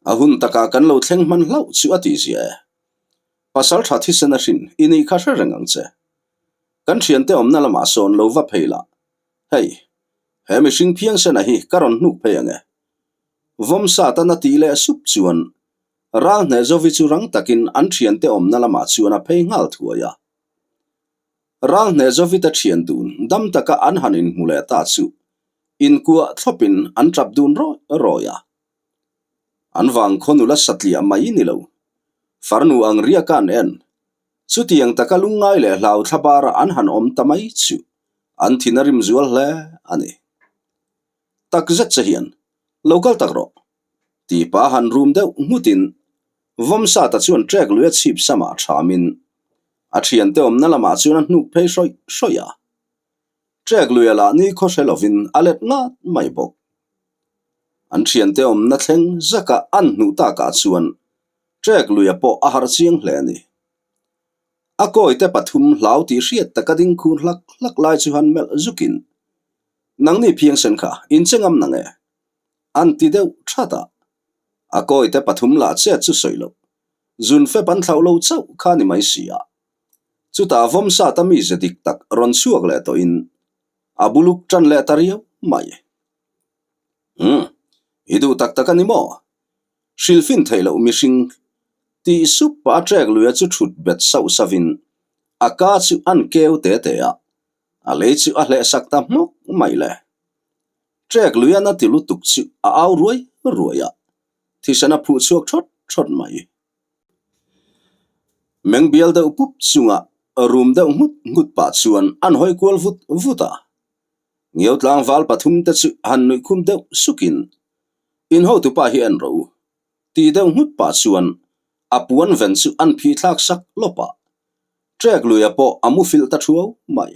A hun takah kan lo thleng hman hlauh chu a tihzia e. Pasal tha thisen a hrin i nih kha hre reng ang che. Kan thiante awmna lamah sawn lo va phei lah. Hei, he mihring phiangsena hi ka rawn hnuk phei ang e. Vawmsat a na tih leh sup chuan ral hneh Zovi chu rang takin an thiante awmna lamah chuan a phei nghal thuai a. Ral hneh Zovi te thian dun dam taka an han inhmu leh ta chu inkuah thlawpin an tap dun rawi rawi a. An vang khaw nula satliah mai ni lo. Farnu ang riaka an en. Chutiang taka lungngai leh hlau thlabara an han awm ta mai chu an thin a rim zual hle a ni. Tak zet che hian, Lo kal tak rawh. Ti pa han rum deuh nghutin Vawmsata chuan trek lui a chhip samah thamin a thiante awmna lamah chuan a hnuk phei hrawih hrawih a. Trek luia lah ni khaw hre lovin a let ngat mai bawk. An thiante awmna thleng zaka an hnuh takah chuan trek luia pawh a harh chiang hle a ni. A kawite pathum hlau tih hriat taka ding khur hlak hlak lai chu han melh zukin, Nangni phiangsen kha in che ngam nang e? An ti deuh that a. A kawite pathum lah chet chu sawi loh. Zun fep an thlauh lo chauh kha ni mai si a. Chutah Vawmsata mize dik tak rawn chhuak leh tawhin a buluk tan leh ta riau mai. Umm, i duh tak tak a ni maw? Hrilhfin theih loh mihring tih sup pah a trek luia chu thut bet sauh sauhin a ka chu an keu te te a, a lei chu a hleh sak ta hmawk mai le. Trek luia na ti lutuk chu a au ruai ruai a, thisen a phuh chhuak thawt thawt mai. Meng bial deuh pup chunga rum deuh nghut nghut pah chuan an hawi kual vut vut a. Ngiau tlangval pathum te chu han nuih khum deuh sukin, In hotupa hi en rawh u, tih deuh nghut pah chuan a puan ven chu an phih thlak sak lawp a. Trek luia pawh a mu filh ta thuau mai.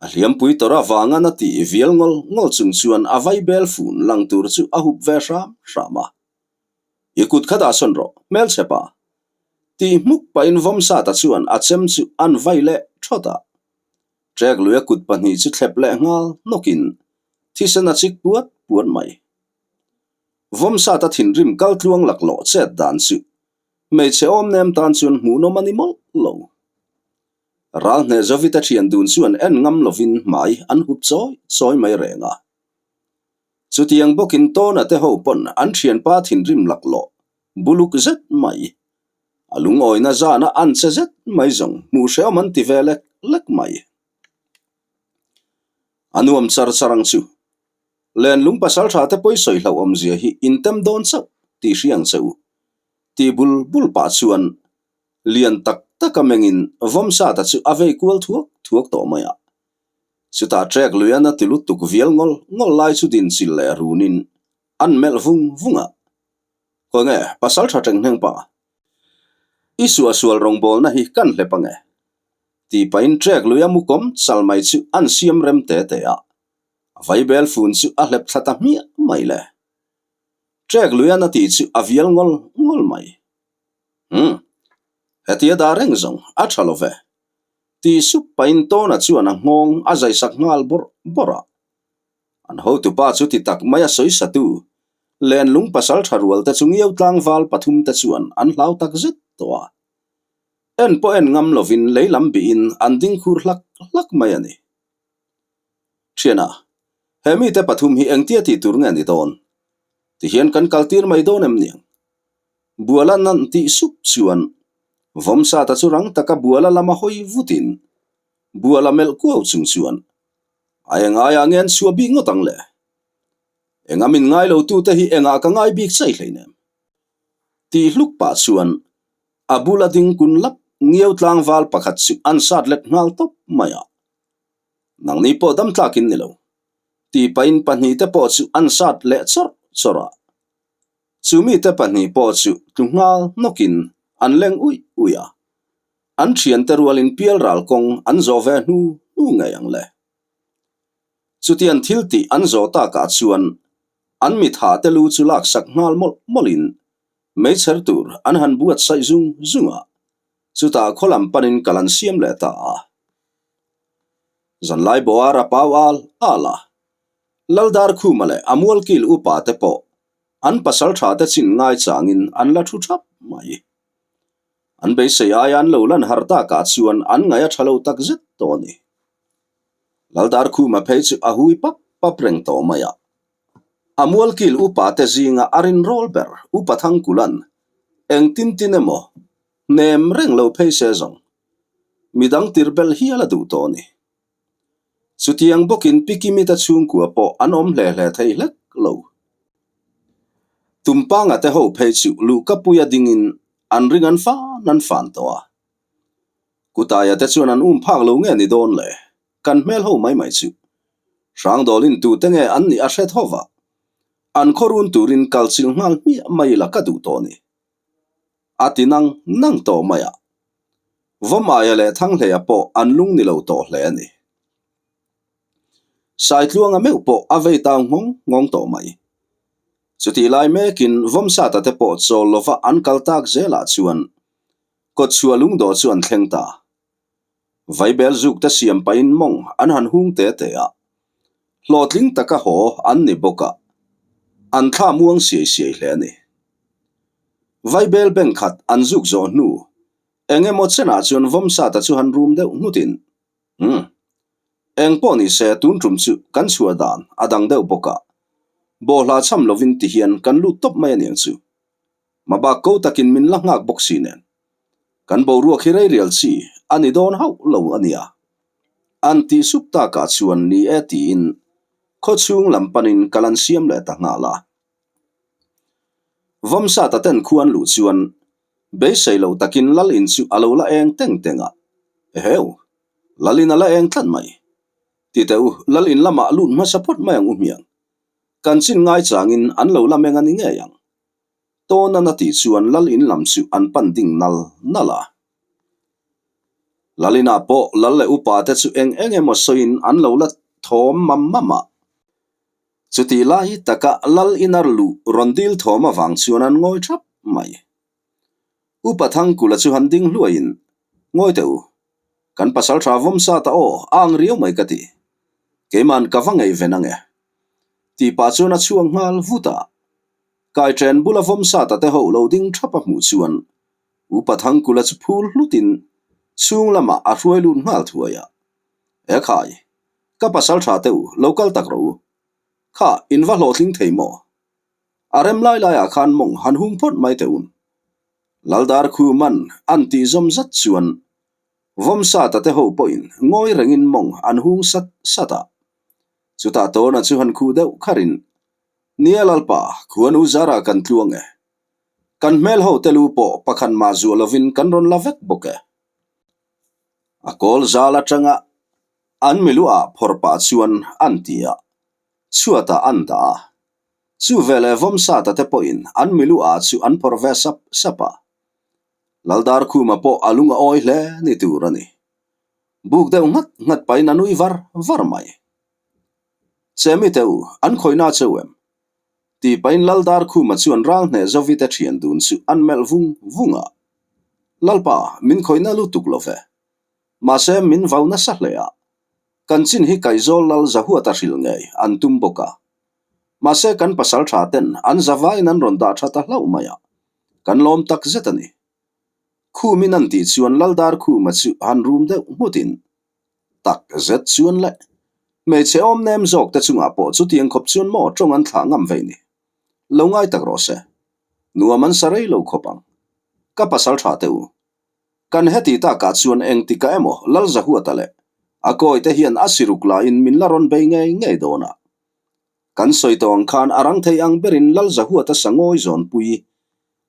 A hliampui tawrh avanga na tih vial ngawl ngawl chung chuan a vaibel fun lang tur chu a hup ve hram hram a. I kut kha dah sawn rawh, hmelchhe pa. Tih hmuk pahin Vawmsata chuan a chem chu an vai leh thawt a. Trek luia kut pahnih chu thlep leh nghal nawkin thisen a chik puat puat mai. Vawmsata thinrim kal tluang laklawh chet dan chu hmeichhe awm nem tan chuan hmuhnawm a ni mawlh lo. Ral hneh Zovite thian dun chuan en ngam lovin hmai an hup chawi chawi mai reng a. Chutiang bawkin Tawna te ho pawn an thianpa thinrim laklawh buluk zet mai. A lungawina zana an che zet mai zawng hmuh hrehawm an ti ve lek lek mai. A nuam char char ang chu. Lenlung pasaltha te pawi sawi hlauh awmzia hi in tem dawn chauh tih hria ang che u. Ti bul bul pah chuan lian tak taka mengin Vawmsata chu a vei kual thuak thuak tawh mai a. Chutah trek lui an a ti lutuk vial ngawl ngawl lai chu din chil leh runin an melh vung vung a. Khaw nge pasal tha teng hneng pa? I suahsual rawngbawlna hi kan hlep ange. Tih pahin trek lui a mu kawm chal mai chu an siam rem te te a. Vaibel fun chu a hlep thla ta hmiah mai le. Trek lui an a tih chu a vial ngawl ngawl mai. Umm. Hetia dah reng zawng a tha lo ve. Ti sup pahin Tawna chuan a nghawng a zaisak nghal bawrh bawrh a. An hotupa chu ti tak mai a sawisatu Lenlung pasal tha rual te chu Ngiau tlangval pathum te chuan an hlau tak zet tawh a. En pawh en ngam lovin lei lam bihin an ding khur hlak hlak mai a ni. Thiana, he mite pathum hi engtia tih tur nge ni dawn? Tihian kan kaltir mai dawn em niang? Buala nan tih sup chuan Vawmsata chu rang taka Buala lama hawi vutin Buala melh kuau chung chuan a eng aiah nge an chhuah bik ngawt ang le? Enga min ngai lo tute hi engah ka ngai bik chai hleinem? Tih hluk pah chuan a bula ding kun lap ngiau tlangval pakhat chu an sat let nghal tawp mai a. Nangni pawh dam tlakin ni lo. Tih pahin pahnihte pawh chu an sat leh chawrh chawrh a. Chu mite pahnih pawh chu tlu nghal hnawkin an leng uih uih a, an thiante rualin pial ral kawng an zawh ve hnu hnu ngei ang le. Chutiang thil tih an zawh takah chuan an mitha te lu chu laksak nghal mawlh mawlhin meichher tur an han buatsaih zung zung a, chutah khaw lam panin kal an siam leh ta a. Zanlai bawha rapau al al a, Laldarkhuma leh a mualkil upa te pawh an pasal tha te chin ngai changin an la thu thap mai. An beisei aia an lo lan har takah chuan an ngaih a tha lo tak zet tawh a ni. Laldarkhuma phei chu a hui pap pap reng tawh mai a. A mualkil upa te zinga a rinrawl ber Upa Thangkula'n engtin tin emaw hnem reng lo phei se zawng midang tir belh hial a duh tawh a ni. Chutiang bawkin Pi Kimita chhungkua pawh an awm hle hle thei hlek lo. Tumpanga te ho phei chu luhkapuia dingin an ring an fan an fan tawh a. Kutaia te chuan an um phak lo nge ni dawn le? Kan hmel ho mai mai chu. Hrangdawlin tute nge an nih a hre tho va. An khawrun turin kal chilh nghal hmiah mai la ka duh tawh ni. A ti nang nang tawh mai a. Vawmaia leh Thanghleia pawh an lung ni lo tawh hle a ni. Saitluanga meuh pawh a vei tau nghawng nghawng tawh mai. Chutih lai mekin Vawmsata te pawh chawl lova an kal tak zelah chuan kawtchhuah lungdawh chu an thleng ta. Vaibel zuk te siam pahin mawng an han hung te te a. Hlawhtling taka haw an ni bawk a, an thla muang siai siai hle a ni. Vaibel bank khat an zuk zawh hnu eng emaw chenah chuan Vawmsata chu han rum deuh nghutin, Umm. Eng pawh ni se tun tum chu kan chhuah dan a dang deuh bawk a, bawhhla cham lovin ti hian kan lut tawp mai aniang chu. Mabak ko takin min la nghak bawk si nen. Kan boruak hi rei rial chi a ni dawn hauh lo a nia. An tih sup takah chuan ni e tiin khawchhung lam panin kal an siam leh ta nghal a. Vawmsata ten khu an luh chuan beisei lo takin Lal in chu a lo la eng teng teng a, Eheu! Lal in a la eng tlat mai. Ti teh u, Lal in lamah lut hmasa phawt mai ang u hmiang. Kan chin ngai changin an lo la meng a ni ngei ang. Tawn a na tih chuan Lal in lam chu an pan ding nal nal a. Lal inah pawh Lal leh upa te chu eng eng emaw sawiin an lo la thawm mam mam a. Chutih lai taka Lal inar luh rawn dil thawm avang chuan an ngawi thap mai. Upa Thangkula chu han ding hluaiin, Ngawi teh u, kan pasal tha vawm sa ta aw, a ang riau mai ka ti. Keiman ka va ngei ven ange. Tih pah chuan a chhuak nghal vut a. Kai chen bula vawm sa ta te ho lo ding thap a hmuh chuan Upa Thangkula chu phul hlutin chhung lamah a hruai lut nghal thuai a. Ekhai, ka pasal tha teh u, lo kal tak rawh u. Kha, in va hlawhtling thei maw? A rem lai laiah khan mawng han hung phawt mai teh un. Laldar khu man an tih zawm zat chuan Vawmsata te ho pawhin ngawi rengin mawng an hung sat sat a. Chutah tawna chu han khuh deuh kharin, Nia Lalpa, khuanu zara kan tluang e. Kan hmel ho te lu pawh pakhat mah zuah lovin kan rawn la vek bawk e. A kawl zal atanga an miluah phawrh pah chuan an ti a. Chhuatah an dah a. Chu veleh Vawmsata te pawhin an milu ah chu an phawrh ve sap sap a. Laldarkhuma pawh a lung a awi hle ni tur a ni. Buk deuh nghat nghat pahin a nui var var mai. Chemi te u, an khawihna cheu em? Tih pahin Laldarkhuma chuan ral hneh Zovi te thian dun chu an melh vung vung a. Lalpa, min khawihna lutuk lo ve. Mahse, min vau nasa hle a. Kan chin hi Kaizawl lal Zahuata hrilh ngei an tum bawk a. Mahse kan pasal tha ten an zavaiin an rawn dah tha ta hlauh mai a, kan lawm tak zet a ni. Khumin an tih chuan Laldar Khuma chu han rum deuh nghutin tak zet chuan le hmeichhe awm nem zawk te chungah pawh chutiang khawp chuan maw tawng an thlah ngam vei ni. Lo ngai tak rawh se. Nuam an sa rei lo khawp ang. Ka pasal tha te u. Kan heti takah chuan engtikah emaw Lalzahuata leh a kawite hian a siruk laiin min la rawn bei ngei ngei dawn a. Kan sawi tawh ang khan a rang thei ang berin Lalzahuata sangawi zawnpui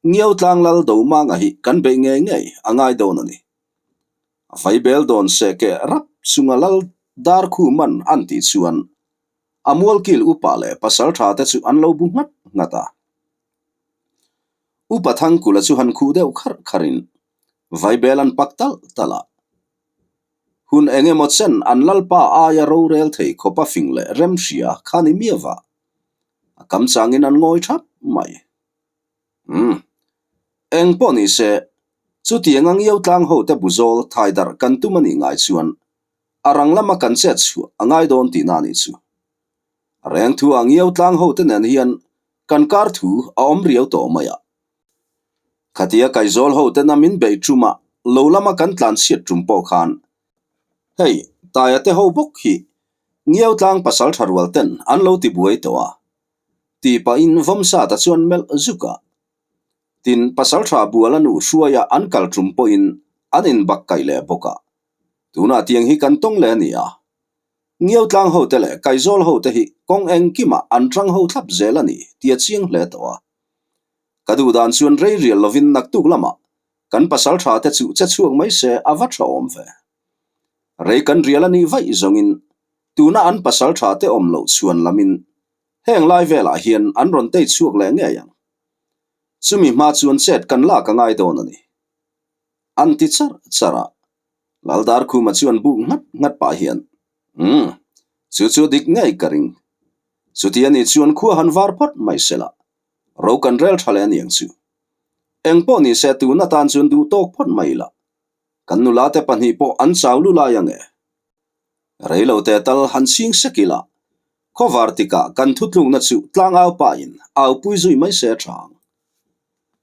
Ngiau tlang Lal Domanga hi kan beih ngei ngei a ngai dawn a ni. A vaibel dawn sehkeh rap chunga Lal Darkhu man an tih chuan a mualkil upa leh pasaltha te chu an lo bu nghat nghat a. Upa Thangkula chu han khuh deuh kharh kharhin vaibel an pak talh talh a. Hun eng emaw chen an lalpa aia rorel thei khawp a fing leh rem hria kha ni miau a, a kam changin an ngawi thap mai. Umm. Eng pawh ni se, chutiang a ngiau tlang ho te buzawl thai darh kan tum a nih ngai chuan a rang lama kan chet chhuah a ngai dawn tihna a nih chu. Reng thu a ngiau tlang ho te nen hian kan kar thu a awm riau tawh mai a. Khatia Kaizawl ho tena min beih ṭum a, lo lama kan tlan chhiat ṭum pawh khan hei Taia te ho bawk hi ngiau tlang pasal ṭha rual ten an lo ti buai tawh a, tih pahin Vawmsata chuan melh zuk a. Tin, pasal ṭha bual a nu hruaia an kal ṭum pawhin an inbak kaih leh bawk a. Tunah tiang hi kan tawng leh a ni a. Ngiau tlang ho te leh Kaizawl ho te hi kawng engkimah an ṭang ho thlap zel a ni ti a chiang hle tawh a. Ka duh dan chuan rei rial lovin naktuk lamah kan pasal tha te chu che chhuak mai se a va tha awm ve. Rei kan rial a nih vaih zawngin tuna an pasal tha te awm loh chhuan lamin heng lai velah hian an rawn tei chhuak leh ngei ang. Chumi hma chuan chet kan lak a ngai dawn a ni. An ti charh charh a. Laldarkhuma chuan buk nghat nghat pah hian, Umm, chu chu dik ngei ka ring. Chuti a nih chuan khua han var phawt mai sela, ro kan rel tha leh aniang chu. Eng pawh ni se tun atan chuan duh tawk phawt mai ila. Kan nula te pahnih pawh an chau lu lai ange. Reilo te tal han chhing sek ila, khawvar tikah kan thutlukna chu tlangau pahin aupui zui mai se tha ang.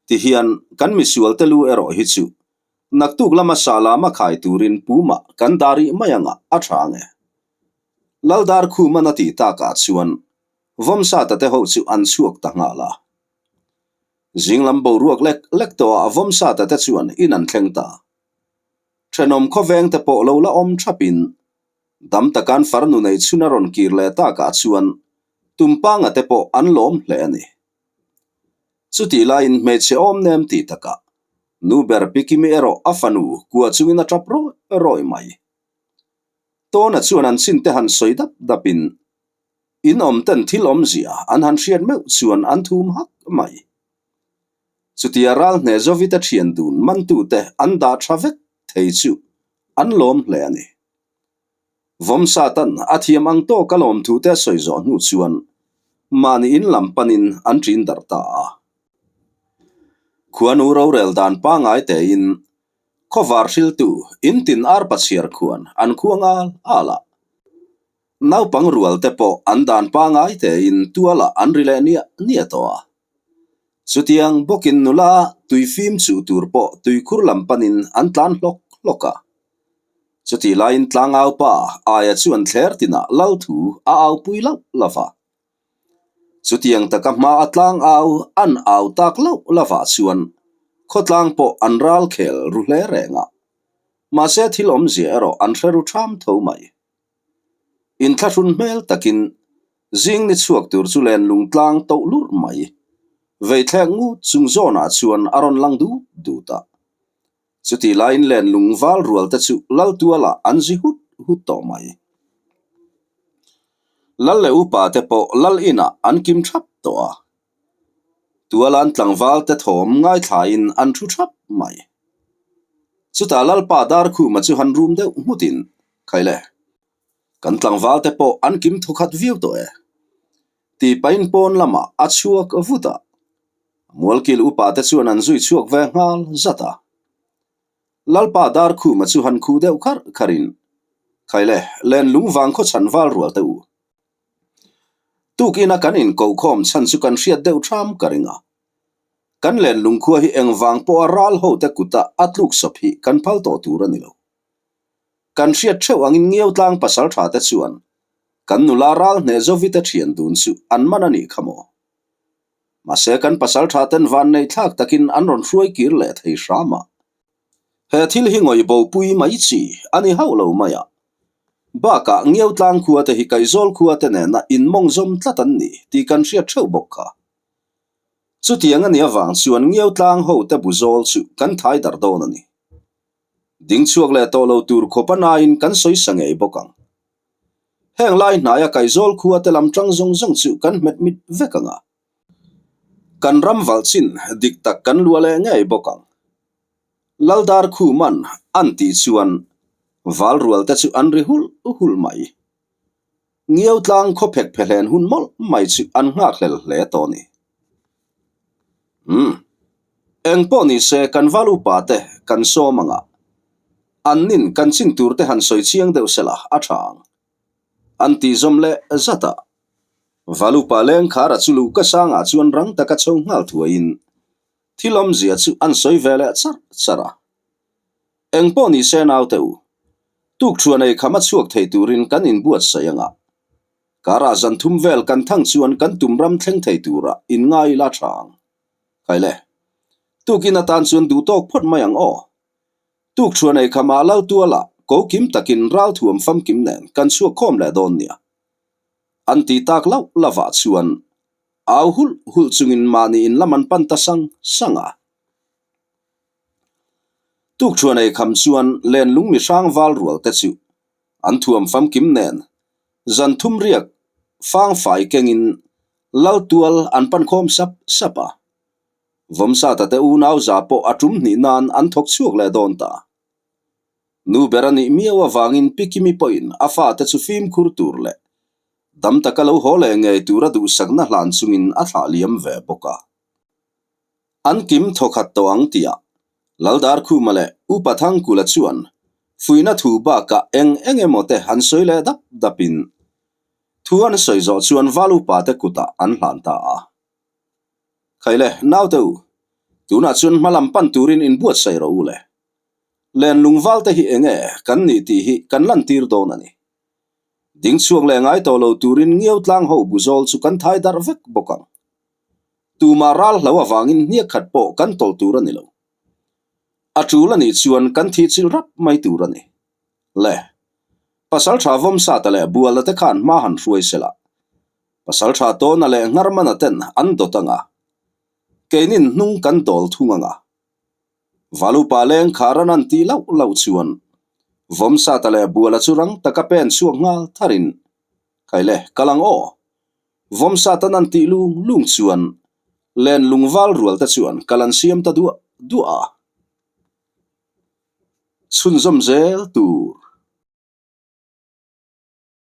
Tihian kan misual te lu erawh hi chu Naktuk lama sa lama khai turin pumah kan dah rih mai anga a tha ang e. Laldar Khuman a tih takah chuan Vawmsata te ho chu an chhuak ta nghal a. Zinglam boruak lek lek tawhah Vawmsata te chuan in an thleng ta. Thenawm khawveng te pawh lo la awm thapin dam takan farnu nei chhun a rawn kir leh takah chuan Tumpanga te pawh an lawm hle a ni. Chutih laiin hmeichhe awm nem tih takah nu ber Pikimi erawh a fanu kua chungin a tap rawih rawih mai. Tawna chuan an chin te han sawi dap dapin in awm ten thil awmzia an han hriat meuh chuan an thum hak mai. Chutia ral hne Zovita thian dun mantute an dah tha vek thei chu an lawm hle a ni. Vawmsatan a thiam ang tawk a lawmthu te a sawi zawh hnu chuan mahni in lam panin an ṭin darh ta a. Khuanu rorel dan pangngai tein khawvar hriltu in tin arpa chhiar khuan an khuang al al a. Naupang rual te pawh an dan pangngai tein tualah an ri leh niah niah tawh a. Chutiang bawkin nula tui fim chuh tur pawh tuikhur lam panin an tlan hlawk hlawk a. Chutih laiin tlangau pa aia chuan thler tinah lal thu a aupui lauh lauh va. Chutiang taka hma a tlangau an au tak lauh lauhah chuan khawtlang pawh an ral khel ru hle reng a. Mahse thil awmzia erawh an hre ru ṭham tho mai. Inthlahrun hmel takin zing ni chhuak tur chu len lung tlang toh lurh mai. Veithlek ngut chung zawnah chuan a rawn lang dut dut a. Chutih laiin len lung val rual te chu lal tualah an zi hut hut tawh mai. Lal leh upa te pawh lal inah an kim thap tawh a. Tualan tlangval te thawm ngaithlain an thu thap mai. Chutah Lalpa Darkhuma chu han rum deuh nghutin, Khaile, kan tlangval te pawh an kim thawkhat viau tawh e. Tih pahin pawn lamah a chhuak vut a. Mualkil upa te chuan an zui chhuak ve nghal zat a. Lalpa Darkhuma chu han khuh deuh kharh kharhin, Khaile, len lung vang khaw chhan val rual teh u. Tukina kan inkohkhawm chhan chu kan hriat deuh ṭham ka ring a. Kan lenlung khua hi engvang pawha ral hote kuta a tluk sawp hi kan phal tawh tur a ni lo. Kan hriat theuh angin Ngiau tlang pasal tha te chuan kan nula ral hneh Zovite thian dun chu an man a nih kha maw? Mahse kan pasal tha ten vannei thlak takin an rawn hruai kir leh thei hram a. He thil hi ngawih bopui mai chi a ni hauh lo mai a. Bakah Ngiau tlang khua te hi Kaihzawl khua te nena inmawng zawm tlat an ni tih kan hriat theuh bawk kha. Chutiang a nih avang chuan Ngiau tlang ho te bu zawl chu kan thai darh dawn a ni. Ding chhuak leh tawh lo tur khawp a nain kan sawi sa ngei bawk ang. Heng lai hnaia Kaihzawl khua te lam tang zawng zawng chu kan hmet mit vek ang a. Kan ram valh chin dik tak kan luah leh ngei bawk ang. Laldar Khuman an tih chuan val rual te chu an ri hulh hulh mai. Ngiau tlang khaw phek phe hlen hun mawlh mai chu an nghakhlel hle tawh a ni. Umm. Eng pawh ni se kan val upa te kan sawm ang a, an nin kan chin tur te han sawi chiang deuh sela a tha ang. An tih zawm leh zat a. Val upa lengkhara chu luhka sangah chuan rang taka chho nghal thuaiin thil awmzia chu an sawi ve leh char char a. Eng pawh ni se naute u, tukthuan ei kham a chhuak thei turin kan inbuatsaih ang a. Karah zan thum vel kan thang chuan kan tum ram thleng thei turah inngai ila tha ang. Khaile, tukin atan chuan duh tawk phawt mai ang aw. Tukthuan ei khamah lal tualah ko kim takin ralthuam famkim nen kan chhuak khawm leh dawn nia. An ti tak lauh lovah chuan au hulh hulh chungin mahni in lam an pan ta sang sang a. Tukthuan ei kham chuan lenlung mi hrang val rual te chu an thuam famkim nen zan thum riak fangfai kengin lal tual an pan khawm sap sap a. Vawmsata te unau za pawh a tum hnih nan an thawk chhuak leh dawn ta. Nu ber a nih miau avangin Pi Kimi pawhin a fate chu fimkhur tur leh dam taka lo haw leh ngei tura duhsakna hlan chungin a thlah liam ve bawk a. An kim thawkhat tawh ang tiah Laldarkhuma leh Upa Thangkula chuan fuihna thu bakah eng eng emaw te han sawi leh dap dapin thu an sawi zawh chuan Val Upa te kutah an hlan ta a. Khaile, naute u, tunah chuan hma lam pan turin inbuatsaih rawh u le. Len lungval te hi eng nge kan nih tih hi kan lantir dawn a ni. Ding chhuak leh ngai tawh lo turin ngiau tlang ho bu zawl chu kan thai darh vek bawk ang. Tumah ral hlo avangin hniak khat pawh kan tawlh tur a ni lo. A tul a nih chuan kan thi chilh rap mai tur a ni. Le. Pasaltha Vawmsata leh Buala te khan hma han hruai sela. Pasaltha Tawna leh Ngharmana ten an dawt anga. Keinin hnung kan dawl thung anga. Valupa leng kharan an tih lauh lauh chuan Vawmsata leh Buala chu rang taka pen chhuak nghal tharin, Khaile, kal ang aw. Vawmsatan an tih lung lung chuan len lungval rual te chuan kal an siam ta duah duah a. Chhunzawm zel tur.